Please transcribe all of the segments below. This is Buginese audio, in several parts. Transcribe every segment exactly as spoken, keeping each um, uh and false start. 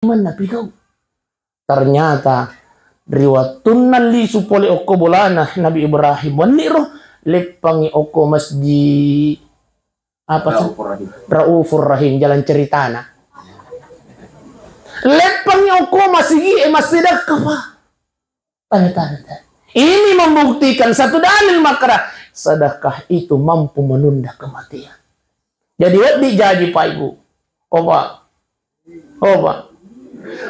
Iman napi kau. Ternyata ri wettunna lisu pole okko bolana Nabi Ibrahim wenni ro, leppangi okko masjid apa tuh? Raufur Rahim. Raufur Rahim, jalan ceritana. Leppangi okko masigi e massidakka, Pak. Tanya, tanya, tanya. Ini membuktikan satu dalil makna sedekah itu mampu menunda kematian. Jadi, wedding jaji, Pak, Ibu. Coba. Coba.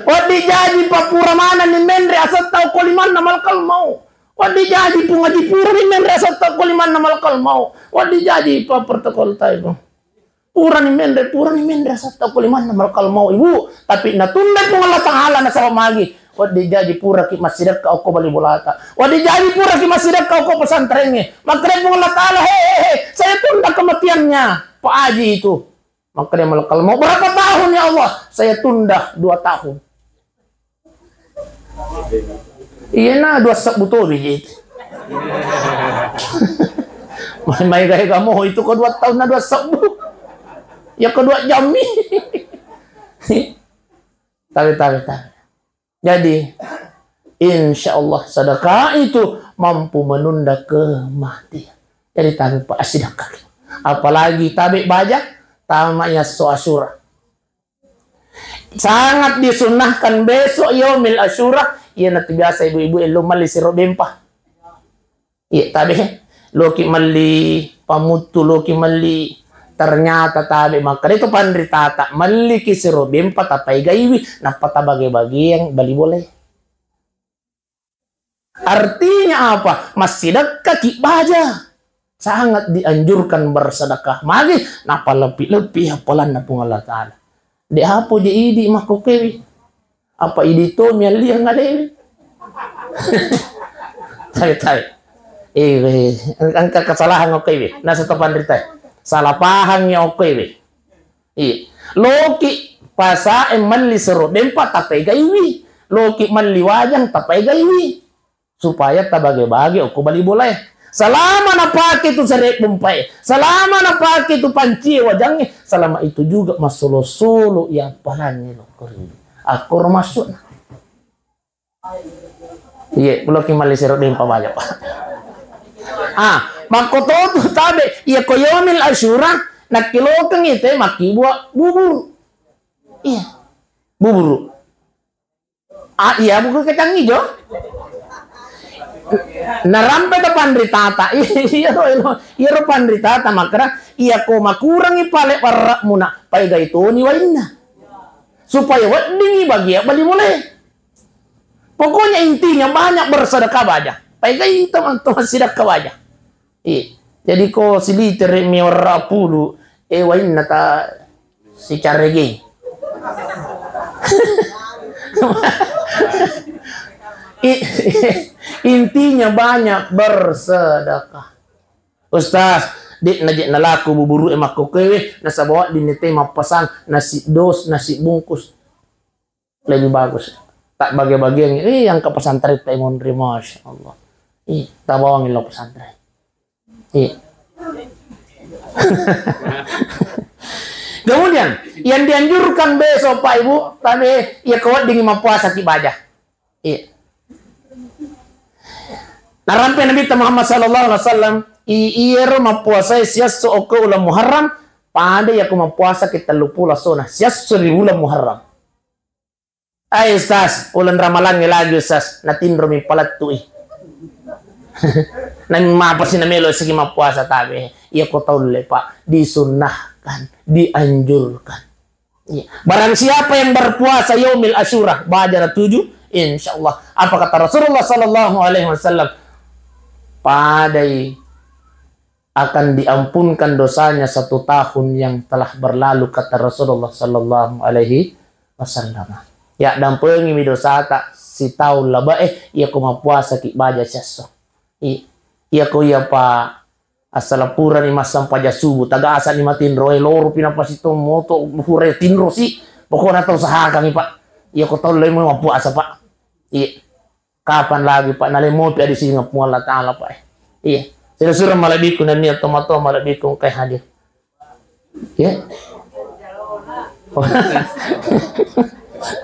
Wedding jaji, Pak, pura manenni menre asetta okko limanna malakal maut. Wedding jaji, Pung Haji, purani menre asetta okko limanna malakal maut. Wedding jaji, Pak, protokol tai, Pak. Purani menre, purani menre asetta okko limanna malakal maut, Ibu. Tapi natunda Puang Allah Ta'ala nasaba magi. Wedding jaji puraki massidekka okko bali bolata. Wedding jaji puraki massidekka okko pesantrengnge. Makkeda Puang Allah Ta'ala, "He, he, he, saya tunda kematiannya Pak Haji itu." Makkeda malakal maut, "Berapa tahun ya Allah?" "Saya tunda dua tahun." Iyena dua sebbu tobi je itu. Mai-mai gaya kamu itu ko dua tahun na dua sebbu. Ya kedua jami. Tabe, tabe, tabe. Jadi, insya Allah sedekah itu mampu menunda kematian. Jadi tabe, Pak, asidakka. Apalagi tabe baja, tama ya so Asyura. Sangat disunnahkan besok yaumil Asyura, iyanatu biasa ibu-ibu ello melli siro bempa. Iya, tabe. Loki melli pamuttu, loki melli. Ternyata tabe, maka itu panritata, melliki siro bempa, tapaigaiwi, nappa tabage-bageang bali bole. Artinya apa? Massidekkaki baja. Sangat dianjurkan bersedekah. Magi napalebbi-lebbi appalanna Puang Allah Ta'ala. De apo je idi makkokewi. Apa idi to mialliang alewi. Tabe, tabe. Eh, engka kesalahan okkoiwi. Nasa to panrita. Salah paham ya okkoiwi. Iya. Loki pasae melli sero bempa tapaigaiwi. Loki melli wajang tapaigaiwi. Supaya tabage-bage okko bali bolae. Selama napake tu sere bempae, selama napake tu pancie wajangnge, selama itu juga massolo-solo iya appalangnge lokko ri. Akkoro maksudna. Iye, loki melli sero bempa baja, Pak. Ah, makkototu tabe, iya ko yaumil Asyura, nakkilokengngi te makkibua buburu. Iya. Buburu. Ah, iya, buku kacang ijo. Narampe to panritata. Iya, ro, ro, iya, ro panritata makkeda, iya ko makurangi pale warra'muna, paegai toni wainna. Supaya weddingi bagia bali bole. Pokoknya intinya banyak bersedekah baja. Paegai teman-teman sidekah baja. Iya. Jadi ko siliter mi warra pulu, eh, wainna ta sicarege. I-, intinya banyak bersedekah. Ustaz, de naje nalaku buburu e makkokewe, nasaba wedding nite mappasang nasi dos, nasi bungkus. Lebih bagus. Tak bage-bageang, eh, yang ke pesantren teh monri, Masya Allah. Ih, tak bawang lo pesantren. Ih. Kemudian, yang dianjurkan besok, Pak Ibu, tabe, iya ko wedding mappuasa ki baja. Iya. Narampe Nabi Muhammad sallallahu alaihi wasallam, i-, iyero mappuasa siasso okko ulang Muharram, pada iya ko mappuasa ki tellu pulo sona, siasso ri ulang Muharram. Ai, Ustaz, uleng Ramalangnge lagi, Ustaz. Natinromi palettu'i. Nami mapasi namelo sigi mappuasa tabe. Iya ko taulle, Pak. Disunnahkan, dianjurkan. Iya. Barang siapa yang berpuasa yaumil Asyura, baja natuju, insya Allah. Apa kata Rasulullah sallallahu alaihi wasallam? Padai akan diampunkan dosanya satu tahun yang telah berlalu, kata Rasulullah sallallahu alaihi wasallam. Ya, dampengimi dosata sitaung labe'e, iya ko mappuasa ki baja siasso. I-, iya ko iya pa assalapurani massampaja subuh, tagasani matinro, eh, loro pi napasitommoto, hure tinro si. Pokokna tau usahakangi, Pak. Iya ko tau lemo mappuasa, Pak. Iya. Kapan lagi, Pak, nalemopi adi singa Puang Allah Ta'ala, Pak, eh. Iya. Sira-sira malebbiku nennia tomatoa malebbiku engkai hadir. Iya.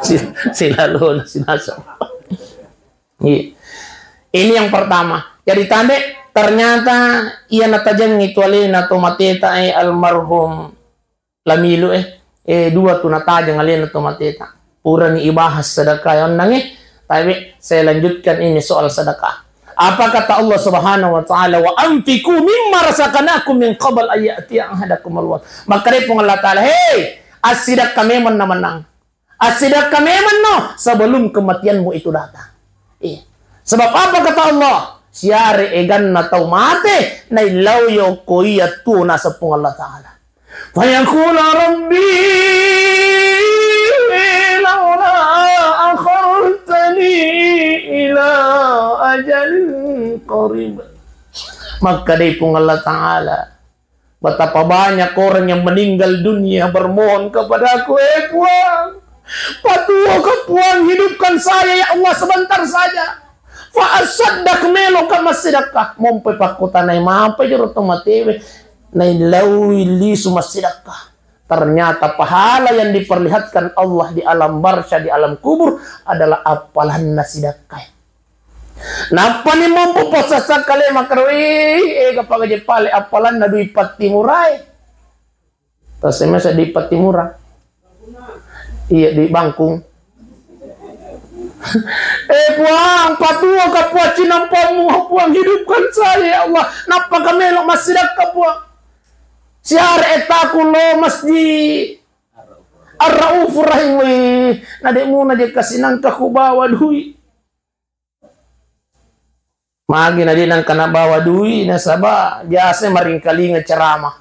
Si-, silalona sinasa. Iya. Ini yang pertama. Jadi tande, ternyata iya natajengngi tu alena to mateta, eh, almarhum Lamilu, eh, eh, dua tu natajeng alena to mateta. Purani ibahas sedekah yang nang, eh. Tapi saya lanjutkan ini soal sedekah. Apa kata Allah Subhanahu wa Ta'ala, "Wa anfiqu mimma razaqnakum min qabl an ya'tiya ahadakumul maut." Maka dia pun Allah Ta'ala, "Hei, assidakka memang na menang. Assidakka memang no sebelum kematianmu itu datang." Iya. Sebab apa kata Allah? Siare eganna tau mate, naillau yoko iya tuo nasepung Allah Ta'ala. Fayaqula rabbi laula akhartani ila ajalin qarib. Maka dai pung Allah Ta'ala, betapa banyak orang yang meninggal dunia bermohon kepadaku, eh Puang, patuo ke Puang, hidupkan saya ya Allah sebentar saja. Fa asaddaq, melo ka massidakka. Mompe pakkutanai mampe jero to matewe. Naillaui lisu massidakka. Ternyata pahala yang diperlihatkan Allah di alam barzah, di alam kubur adalah appalanna sidakka. Nappani mompo posasa kale makaroi, ega pagaje pale appalanna dui patti murai. Tasemesa dui patti mura. Iya, dui bangkung. Eh Puang, patuo ka Puang cinampammu, Puang hidupkan saya ya Allah. Nappa ka melo massidakka Puang. Siare etaku lo masjid Ar-Raufur Rahim, weh. Nadek muna je kasi nangka ku bawa dui. Magi nadek nangka nabawa dui, nasaba biasa maringkalinga ceramah.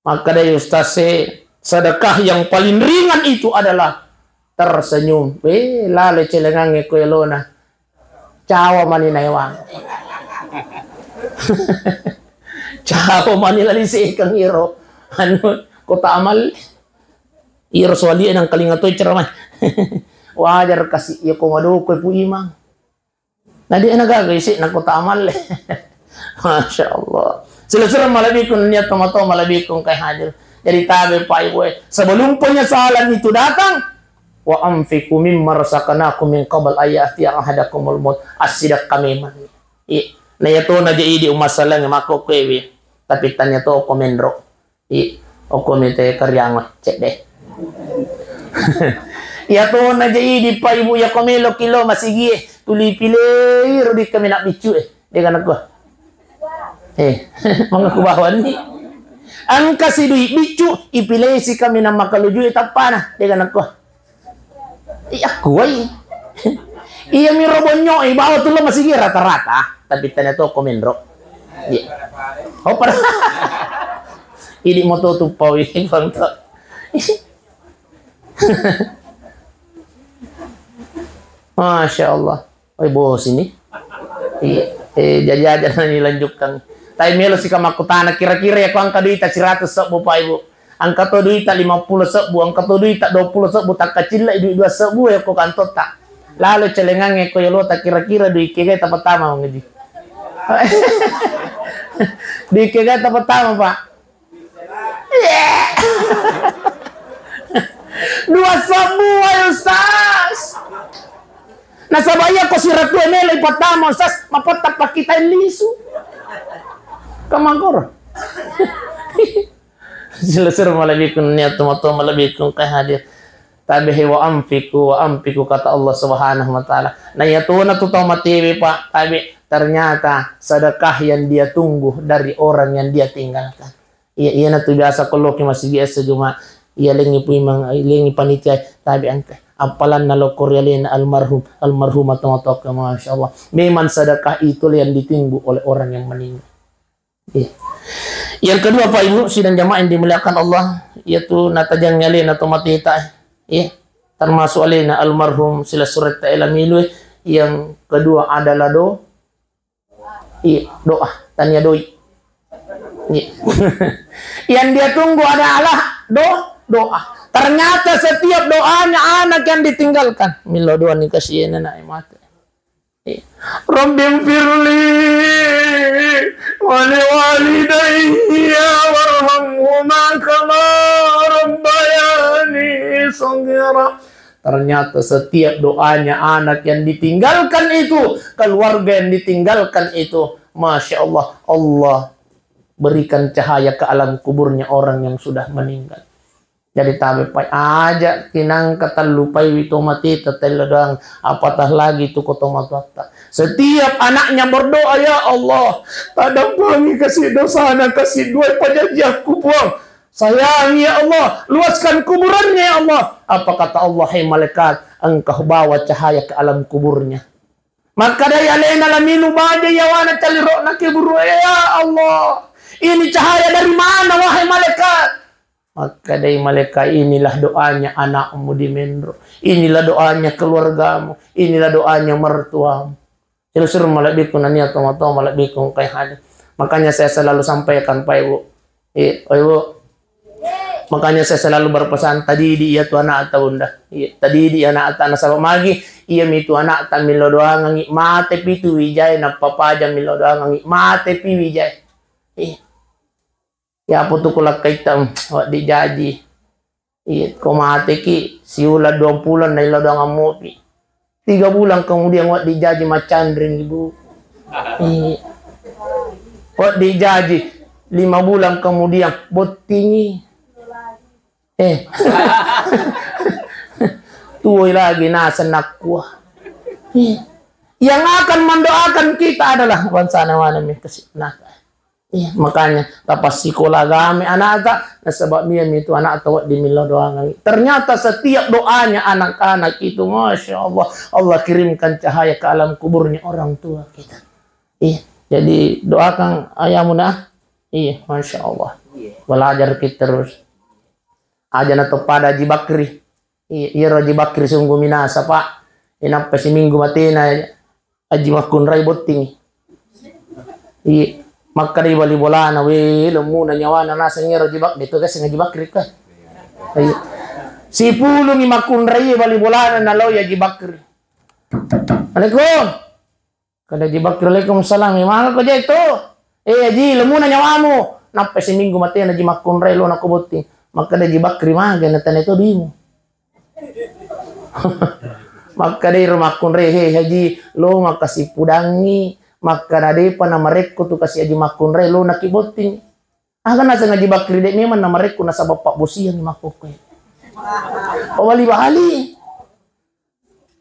Maka dari ustaz se, sedekah yang paling ringan itu adalah tersenyum. Weh, lale celengange ko elona. Cawa mani naewang. Cawa mani lali sekeng iro. Anu, kota amal. Iro soalie nang kalinga toi ceramah. Wajar kasi iya ko madoko Pu Imang. Nadi ena gaga isi na kota amal. Masya Allah. Sila-sila malabikun niat tomato malabikun kai hadir. Jadi tabe Pak Ibu, eh. Sebelum penyesalan itu datang, wa anfiqu mimma razaqnakum min qabl an ya'tiya ahadakumul maut. Assidak kami man. Iya. Na iya to na je idi umma salang mako kwewe. Tapi tanya to komendro. I, okko mete kariango, cedde. Iya to na je idi Pak Ibu, iya ko melo kilo masigie, tuli pilei ro di kami nak biccu, eh. Dega nakko. Eh, mangaku bawani. Angka si dui biccu, ipilei si kami nak makalujue tappana. Dega nakko. Iya kuai. Iya miro bonyoi bawa tulo masigi rata-rata, tapi tanya to komenro. Iya. Oh, pada. Ini moto tu pau ini bangsa. Masya Allah. Oi bos ini. Iya. Eh, jaja-jaja nani lanjutkan. Tapi melo sika makkutana kira-kira ya ko angka duita seratus sebbu Pak Ibu. Engka to duita lima pulo sebbu, engka to duita dua pulo sebbu, takkacillai dui dua sebbu ya ko kantotta. Lalo celengangnge ko yolota kira-kira dui kegai tapertama mangaji. Dui kegai tapertama, Pak. Iya. Dua sebbu, wahai Ustaz. Nasaba iya ko siratu melo ipertama, Ustaz, mapetta pakkitai lisu. Kamangkoro. Silesur malebikun niat tomatoa malebikun kai hadir. Tabe wa anfiqu, wa anfiqu, kata Allah Subhanahu wa Ta'ala. Nah, iya tona tu tau matewe, Pak. Tabe ternyata sedekah yang dia tunggu dari orang yang dia tinggalkan. Iya, iya na tu biasa ko loki masigi essa Juma. Iya lengi puimang, lengi panitia, tabe angka. Appalanna lokko ri alena almarhum, almarhumah tomatoa, Masya Allah. Memang sedekah itu yang ditunggu oleh orang yang meninggal. Iya. Yang kedua, Pak Ibu, sidang jamaah yang dimuliakan Allah, yaitu natajangngi alena to mateta. Iya. Termasuk alena almarhum sila suretta ela milu. Yang kedua adalah do, iya, doa. Tania doi. Iya. Yang dia tunggu adalah do, doa. Ternyata setiap doanya anak yang ditinggalkan. Milo doa ni kasihan anak mati. Rabbighfirli wa liwalidayya warhamhuma kama rabbayani shaghira. Ternyata setiap doanya anak yang ditinggalkan itu, keluarga yang ditinggalkan itu, Masya Allah, Allah berikan cahaya ke alam kuburnya orang yang sudah meninggal. Jadi tabe pai aja tinangka tallupai wi to mati tatello doang, apatah lagi tu ko to matuatta. Setiap anaknya berdoa, "Ya Allah, tadampangi kasih dosana, kasih dua pajajiakku, Puang. Sayangi, ya Allah, luaskan kuburannya, ya Allah." Apa kata Allah, "Hai malaikat, engkau bawa cahaya ke alam kuburnya." Makkadai alena lamilu baja yawana caliro'na ke buru, "Ya Allah, ini cahaya dari mana, wahai malaikat?" Makkadai malaikat, "Inilah doanya anakmu di Menro. Inilah doanya keluargamu. Inilah doanya mertuamu." Siro-siro malebbiku nania toma-toma malebbiku engkai hadir. Makanya saya selalu sampaikan, Pak Ibu. Iya, Pak Ibu. Makanya saya selalu berpesan, tadidi iya tu anak atau unda. Iya, tadidi anak atau nasaba magi, iya mitu anak tak milo doangangi, mate pitu wijai, nappa paja milo doangangi, mate pi wijai. Iya. Ya apa tu kulakkaita, waddi jaji. Iya, ko mateki, siula dua bulan, naila doang ammopi. Tiga bulan kemudian, waddi jaji macanring, Ibu. Iya. Waddi jaji, lima bulan kemudian, bottingi. Eh. Tuoi lagi, naseng nakkua. Iya. Yang akan mendoakan kita adalah bangsana mana mi kasi-, nah. Iya, makanya tapassikola agama anakta, nasaba mia mitu anakta wedding millau doangangi. Ternyata setiap doanya anak-anak itu, Masya Allah, Allah kirimkan cahaya ke alam kuburnya orang tua kita. Iya, jadi doakan ayahmu nah. Iya, Masya Allah. Iya. Belajar kita terus. Aja na to pada Haji Bakri. Iya, iya Haji Bakri sungguh minasa, Pak. Inappa siminggu matena Haji Makkunrai botting. Iya, makkadai bali bolana, we, lemmuna nyawana naseng ero Haji Bakri, itu kaseng Haji Bakri ka. Iya. Sipulungi Makkunrai bali bolana naloi Haji Bakri. Assalamualaikum. Kada Haji Bakri, "Waalaikumsalam. Maka ko je tu? Eh, Haji, lemuna nyawamu." Nappa siminggu matena Haji Makkunrai lo nako botting. Makkada Haji Bakri, "Maga na tane to dimu?" Makkada iro Makkunrai, "He, Haji, lo makasi pudangi. Makkada depa na marekko tu kasi Haji Makkunrai lo naki botting." Aga naseng Haji Bakri, de memang namarekko nasaba pabbosiangi makkokkoe. Pabali-bali.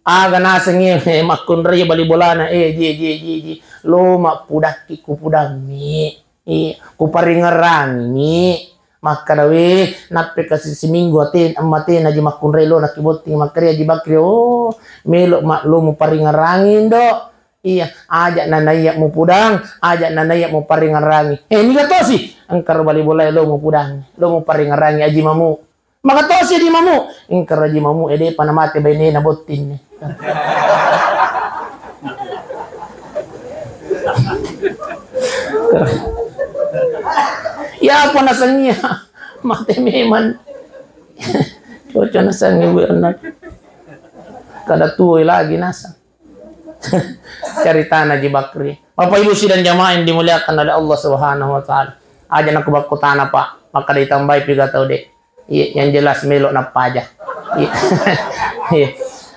Aga naseng e, eh, Makkunrai bali bolana, eh, ji, ji, ji, ji. Lo mappudakki kupudammi. Eh, kuparingerangi. Makkada we, nappe kasi siminggu ate, matena Haji Makkunrai lo naki botting, makkada Haji Bakri, oh, melo ma lo muparingerangi ndo. Iya, aja na naiya mupudang, aja na naiya muparingerangi. Eh, niga tosi? Engka ro bali bolae lo mupudang, lo muparingerangi Haji Mamu. Maka tosi Haji Mamu. Engka ro Haji Mamu, eh, depa na mate bainena bottinne. Ya apa nasengia? Mate memang. Cocok nasengi bu anak. Kada tuoi lagi naseng. Caritana Haji Bakri. Bapak Ibu sidang jamaah yang dimuliakan oleh Allah Subhanahu wa Ta'ala. Aja nakubakku tanah, Pak. Maka ditambahi piga tau, Dek. Iya, yang jelas melo nappaja. Iya. Iya.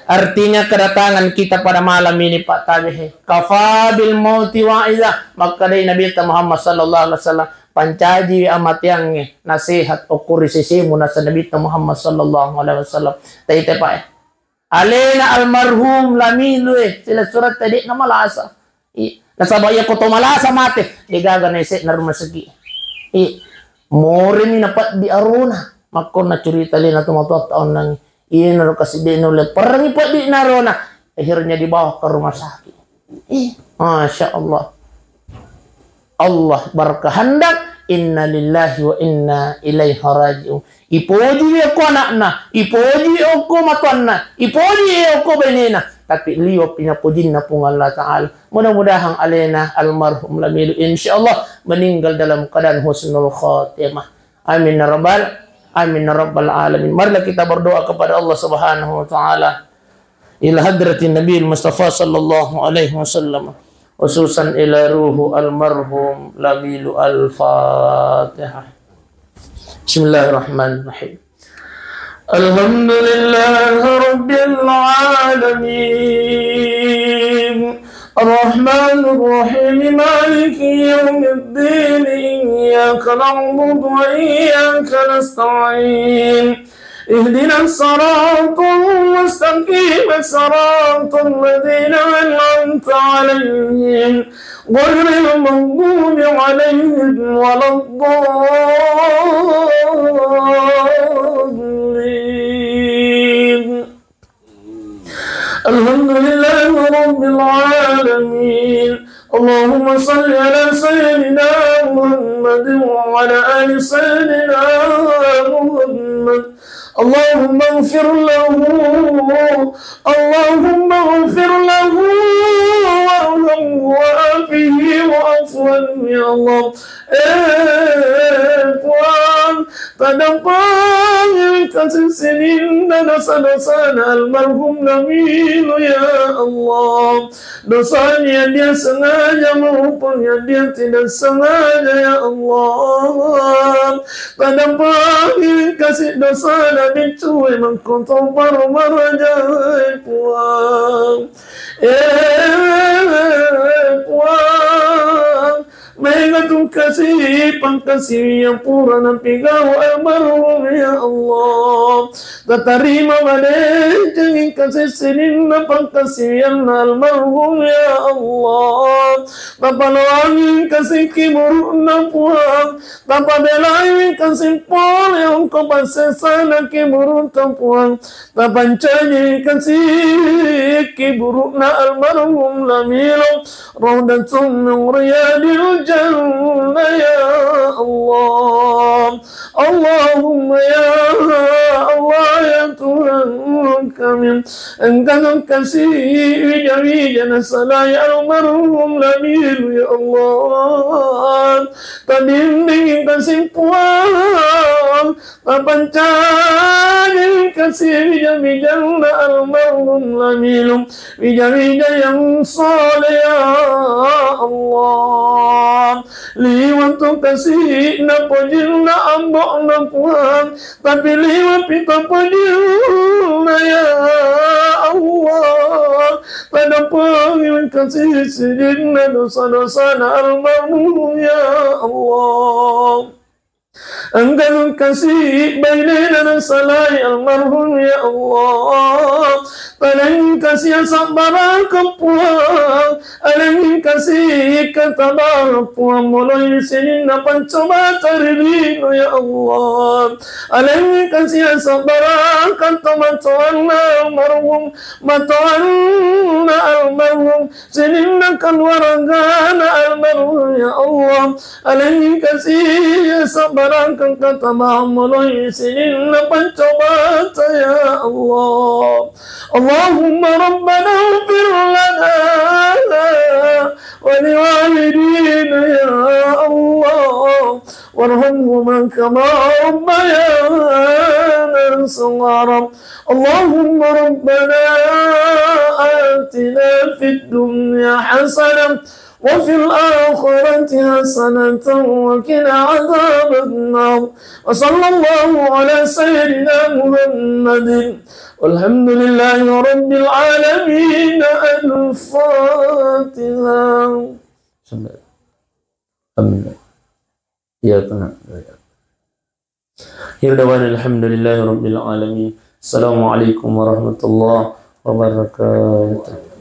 Artinya kedatangan kita pada malam ini, Pak Tabe, he. Kafa bil mauti wa'izah. Maka dari Nabi Muhammad sallallahu alaihi wasallam, pancaji amateangnge nasihat okuri sisimu nasa Nabi Muhammad sallallahu alaihi wasallam. Taite, Pak, eh. Alena almarhum Lamilu e, sila surat tadi na malasa. I, nasaba iya ko to malasa mate, degaga na ese na rumah sakit. I, moremi na peddi arona. Makkonna curita lena to matoatta onnang. Iya naro kasi de nulle perangi peddi na arona. Akhirnya dibawa ke rumah sakit. Ih, Masya Allah. Allah berkehendak, inna lillahi wa inna ilaihi raji'un. Ipoji okko anakna, ipoji okko matuanna, ipoji okko bainena. Tapi liwa pinapojinna Puang Allah Ta'ala. Mudah-mudahan alena almarhum Lamilu, insya Allah, meninggal dalam keadaan husnul khatimah. Amin ya rabbal, amin ya rabbal alamin. Marilah kita berdoa kepada Allah Subhanahu wa Ta'ala. Ila hadratin Nabi Mustafa sallallahu alaihi wasallam, khususan ila ruhu almarhum Lamilu. Al-Fatihah. Bismillahirrahmanirrahim. الحمد لله رب العالمين. الرحمن الرحيم. مالك يوم الدين. إياك نعبد وإياك نستعين. اهدنا الصراط المستقيم. صراط الذين أنعمت عليهم غير المغضوب عليهم ولا الضالين. الحمد لله رب العالمين. اللهم صل على سيدنا محمد وعلى آل سيدنا محمد. اللهم اغفر له. اللهم اغفر له وارحمه وعافه واعف عنه يا الله. Eh, Puang, tadampengi kasi sininna dosa-dosana almarhum Namilu, ya Allah. Dosanya dia sengaja maupun yang dia tidak sengaja, ya Allah. Tadampengi kasi dosana biccu e mangkoto paru maraja, eh, Puang. Eh, Puang. Maega tu kasi pangkasi yang pura napigau almarhum, ya Allah. Tatarima madeceng kasi sininna pangkasiwianna almarhum, ya Allah. Tapaloangi kasi kiburukna, Puang. Tapabelai kasi pole ongko passesana kiburukna, Puang. Tapancaji kasi kiburukna almarhum Namilu. Raudatun min riyadil jannah, ya Allah. Allahumma ya Allah, ya Tuhan kami, engka kasi wija-wija nasalai almarhum Namilu, ya Allah. Tabimbing kasi Puang, tapancaji kasi wija-wijanna almarhum Namilu. Wija-wija yang soleh, ya Allah. Liwatu kasi napojinna ambo'na, Puang, tapi liwa pita pojinna, ya Allah. Tadampengi kasi sininna dosa-dosana almarhum, ya Allah. Engka kasi bainena nasalai almarhum, ya Allah. Paling kasi asabbaraka, Puang. Alengi kasi katabang, Puang, moloi sininna pancobata ri lino, ya Allah. Alengi kasi asabbaraka tomatoanna almarhum, matoanna almarhum, sininna keluargana almarhum, ya Allah. Alengi kasi asabbaraka katabang, moloi sininna pancobata, ya Allah. اللهم ربنا اغفر لنا ولوالدينا يا الله، وارحمهما كما ربيانا صغارا. اللهم ربنا آتنا في الدنيا حسنة وفي الآخرة حسنة وقنا عذاب النار. وصلى الله على سيدنا محمد. والحمد لله رب العالمين. الفاتحة. آمين. إياك نعبد وإياك نستعين. الحمد لله رب العالمين. السلام عليكم ورحمة الله وبركاته.